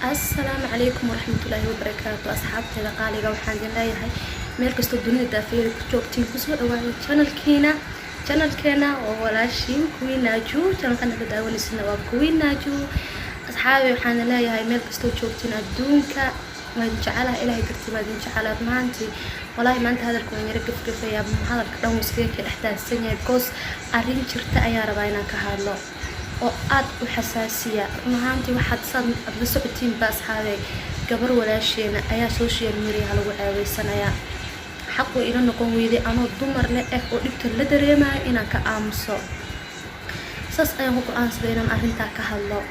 Asalaamu calaykum waraxmatullaahi wabarakaatu. Asxaabteeda qaaliga, waxaan idin leeyahay meel kastoo dunida daafeeda ku joogtiin, kusoo dhawaada channelkiina, channelkeena oo walaashiin Queen Naju. Channelkan naga daawanaysana waa Queen Naju. Asxaabi, waxaan idin leeyahay meel kastoo joogtiin adduunka, waa idin jecelaha, Ilaahay dartii baa idin jecelaha. Maantii walaahi maanta hadalka waan yara gafgafayaa, hadalka dhan wuu iskaga ka dhex daadsan yahay, because arrin jirta ayaa rabaa inaan ka hadlo oo aad u xasaasiya. Run ahaantii, waxaad saad aad la socotiinba, asxaabey, gabar walaasheena ayaa social mediaha lagu ceebeysanayaa. Xaquu ila noqon weyday anoo dumar leh eh oo dhibta la dareemayo inaan ka aamuso. Saas ayaan ku go-aansaday inaan arrintaa ka hadlo.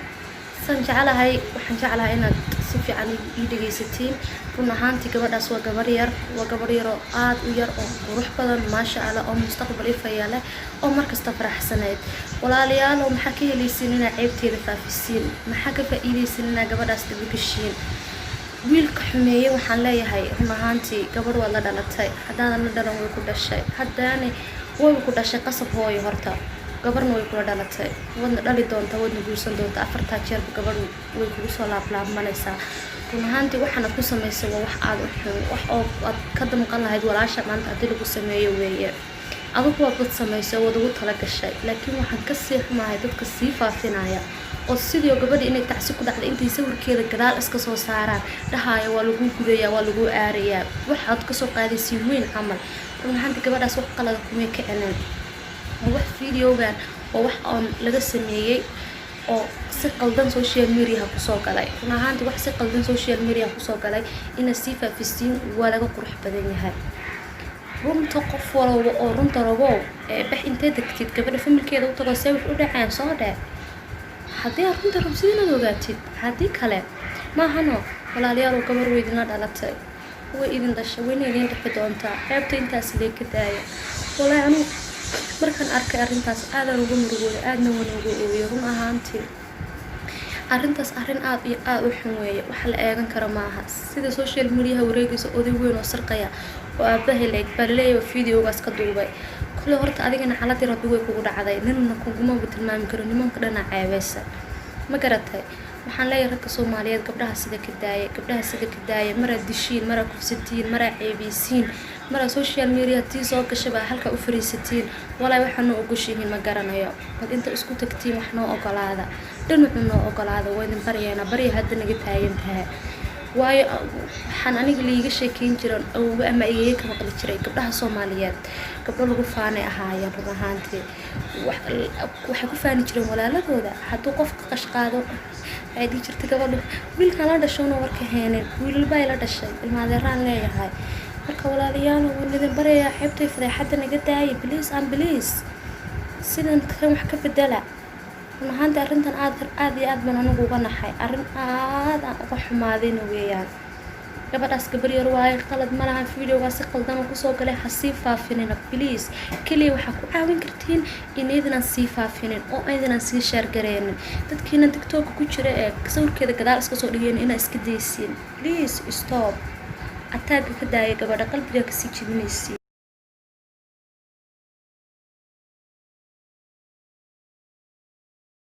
Saan jeclahay, waxaan jeclahay inaad si fiican ii dhegaysatiin. Run ahaantii, gabadhaas waa gabar yar, waa gabar yaroo aada u yar oo qurux badan, maasha Allah, oo mustaqbal ifaya leh oo markasta faraxsanayd. Walaalayaalow, maxaa ka helaysiin inaa ceebteeda faafisiin? Maxaa ka faa-iideysiin inaa gabadhaas dhabageshiin? Wiilka xumeeyey waxaan leeyahay, run ahaantii, gabadh waad la dhalatay. Haddaadan la dhalan, way ku dhashay. Haddaana way ku dhashay, qasab hooyo horta gabarna way kula dhalatay, waadna dhali doontaa, waadna guursan doontaa. Afartaa jeerba gabadh way kugu soo laablaabmanaysaa. Run ahaantii, waxaanad ku samaysay waa wax aada u xun, wax oo aad ka damqan lahayd walaasha maanta haddii lagu sameeyo weeye. Adigu waad dad samaysay, waad ugu tala gashay, laakiin waxaan kasii xumahay dadka sii faafinaya oo sidii gabadha inay tacsi ku dhacday intay sawirkeeda gadaal iska soo saaraan dhahaya waa lagu gudayaa, waa lagu aarayaa, waxaad kasoo qaadaysiin weyn camal. Run ahaantii, gabadhaas wax qalada kumay kicinin. Waa wax videogan waa wax oon laga sameeyey oo si qaldan social mediaha kusoo galay. Run ahaantii, wax si qaldan social mediaha kusoo galay inaad sii faafisiin waa laga qurux badan yahay. Runta qof walba oo runta rabow ee bax intee degtid, gabadha familkeeda u tago, see wax u dhaceen soo dheh, haddii aad runta rabsid inaad ogaatid. Haddii kale maahano, walaalayaal, gabar way idinla dhalatay, way idin dhashay, wayna idin dhexi doontaa. Ceebta intaas lee ka daaya. Walaahi, anugu markaan arkay arrintaas aadaan uga murugooday, aadna waan uga ooyay. Run ahaantii, arrintaas arrin aada iyo aada u xun weeye, wax la eegan karo maaha. Sida social mediaha wareegaysa, oday weyn oo sarqaya oo aabahay leeg baa laleeyahay videogaas ka duubay. Kule horta adigana caladii Rabbi way kugu dhacday, ninna kugumaba tilmaami karo, nimanka dhana ceebeysa, ma garatay? Waxaan leeyahay ragka Soomaaliyeed, gabdhaha sida ka daaya, gabdhaha sida ka daaya. Maraad dishiin, maraa kufsatiin, maraa ceebeysiin, maraa social media tii soo gashabaa halkaa u fariisatiin. Walaahi, waxaa noo ogoshihiin ma garanayo. Bal inta isku tagtiin wax noo ogolaada, dhinacu noo ogolaada. Waa idin baryaynaa, barya hadda naga taagan tahay. Waayo, waxaan aniga liiga sheekeyn jiran awoowe ama iyaga ka maqli jiray, gabdhaha Soomaaliyeed gabdho lagu faanay ahaayeen. Run ahaantii, waxay ku faani jireen walaaladooda. Hadduu qofka qashqaado, waxay dhihi jirtay gabadhu, "Wiilkaan la dhashowna warka heenin, wiilal baa ila dhashay, ilmaadeeraan leeyahay." Marka walaalayaal, waan idin baryayaa, xeebtay fadeexadda naga daaya. Please and please, sidan kan wax ka bedela. Run ahaantii, arrintan aad aad iyo aad baan anigu uga naxay, arrin aad aan uga xumaadayna weeyaan. Gabadhaas gabar yar waaye, qalad ma lahan. Videogaa si qaldan oo kusoo galay ha sii faafinina, please. Keliya waxaa ku caawin kartiin in idinaan sii faafinin oo idinaan sii share gareynin. Dadkiina TikToka ku jira ee sawirkeeda gadaal iska soo dhigeen inaa iska daysiin. Please stop, ataaga ka daaya gabadha, qalbigaa kasii jebinaysiin.